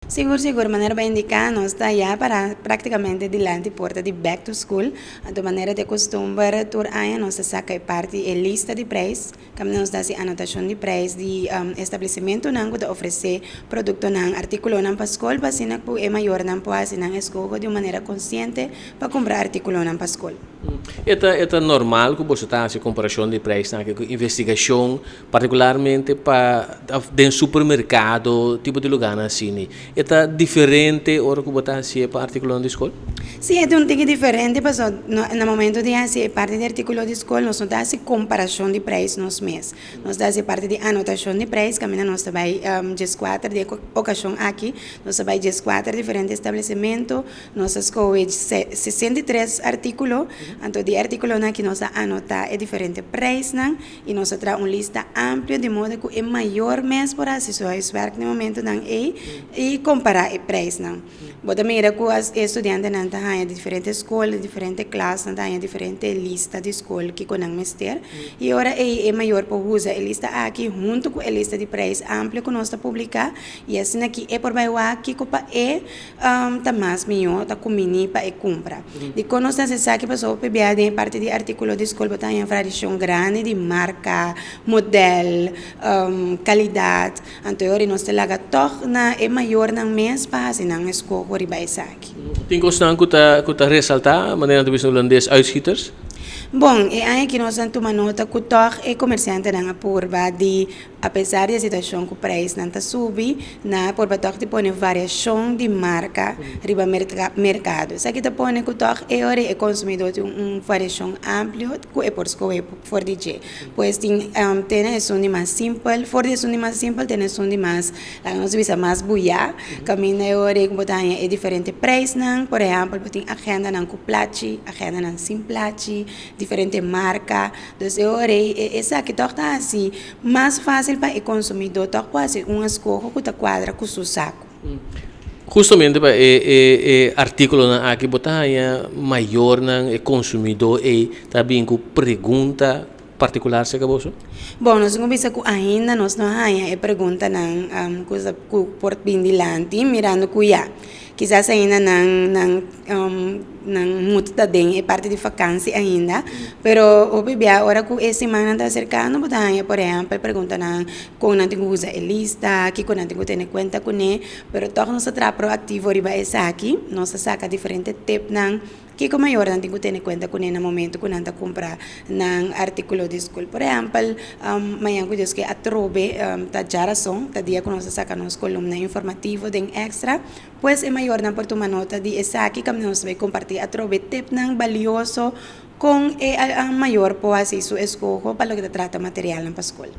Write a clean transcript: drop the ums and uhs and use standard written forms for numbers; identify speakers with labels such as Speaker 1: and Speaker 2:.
Speaker 1: Sigur, sigur, manera bo a indica, nos ta ya para practicamente dilanti porta di back to school. Anto, manera di custumber, tur aña nos ta saca e parti e lista di prijs, caminda nos ta anotacion di prijs di establecimentonan cu ta ofrece productonan, articulonan pa scol, pa asina cu e mayornan por haci nan escoho di un manera consciente pa cumpra articulonan pa scol.
Speaker 2: E ta normal cu bo ta haci comparacion di prijs cu investigacion, particularmente pa den supermercado, tipo di lugar asina? E ta diferente ora cu bo ta haci pa articulo di scol?
Speaker 1: Si, e un tiki diferente, paso na momento di haci parti di articulo di scol, nos no ta haci comparacion di prijs nos mes. Nos ta haci parti di anotacion di prijs, caminda nos ta bay 14 di ocasion aki, nos ta bay 14 diferente establecimento, nos a scohe 63 articulo, anto di articulonan aki nos a anota e diferente prijsnan y nos a traha un lista amplio di modo cu e mayor mes por haci su huiswerk na momentonan ey y compara e prijsnan. Bo ta mira cu e studiantenan ta haña diferente scol, diferente klas, nan ta haña diferente lista di scol cu nan mester. Y ora e mayor por usa e lista aki hunto cu e lista di prijs amplio cu nos ta publica y asina aki e por bay wak kico pa e ta mas miho, ta cumbini pa e cumpra. Di con nos ta esaki, paso pabia den parti di articulo di scol bo ta haña variacion grandi di marca, modelo, calidad. Anto ora nos ta laga toch na e mayornan mes pa haci nan escoho riba esaki.
Speaker 2: Tin cosnan cu ta resalta, manera di Hulandes, uitschieters?
Speaker 1: Bon, e aña aki nos a tuma nota cu toch e comerciantenan a purba di, apesar di e situacion cu prijsnan ta subi, nan a purba toch di pone variacion di marca riba mercado. Esaki ta pone cu toch e ora e consumidor tin un variacion amplio cu e por scohe for di dje. Pues tin esun di mas simpel, for di esun di mas simpel tin esun di mas, nos bisa, mas buya, caminda e ora cu bo ta haña e diferente prijsnan. Por ehempel, bo tin agendanan cu plachi, agendanan sin plachi, diferente marca. Dus e ora esaki toch ta asina mas facil pa e consumidor toch por haci un escoho cu ta cuadra cu su saco.
Speaker 2: Justamente pa e articulonan aki, bo ta haña mayornan, e consumidor e tambe cu pregunta particular serca boso?
Speaker 1: Bon, nos no bisa cu ainda nos no haña e preguntanan cu por bin dilanti, mirando cu ya kisas ainda nan mucho ta den e parti di vakantie ainda, pero hopi bia ora cu e siman ta acercando, bo ta haña, por ehempel, preguntanan con nan tin cu usa e lista, kico nan tin cu tene cuenta cune, pero toch nos ta traha proactivo riba esaki. Nos ta saca diferente tipnan kico mayornan tin cu tene cuenta cune na momento cu nan ta cumpra nan articulo di scol. Por ehempel, mañan cu Dios kier atrobe ta djarason, ta dia cu nos ta saca nos columna informativo den Extra, pues e mayornan por tuma nota di esaki, cu nos ta bay comparti atrobe tipnan valioso con e mayor por haci su escoho pa loke ta trata materialnan pa scol.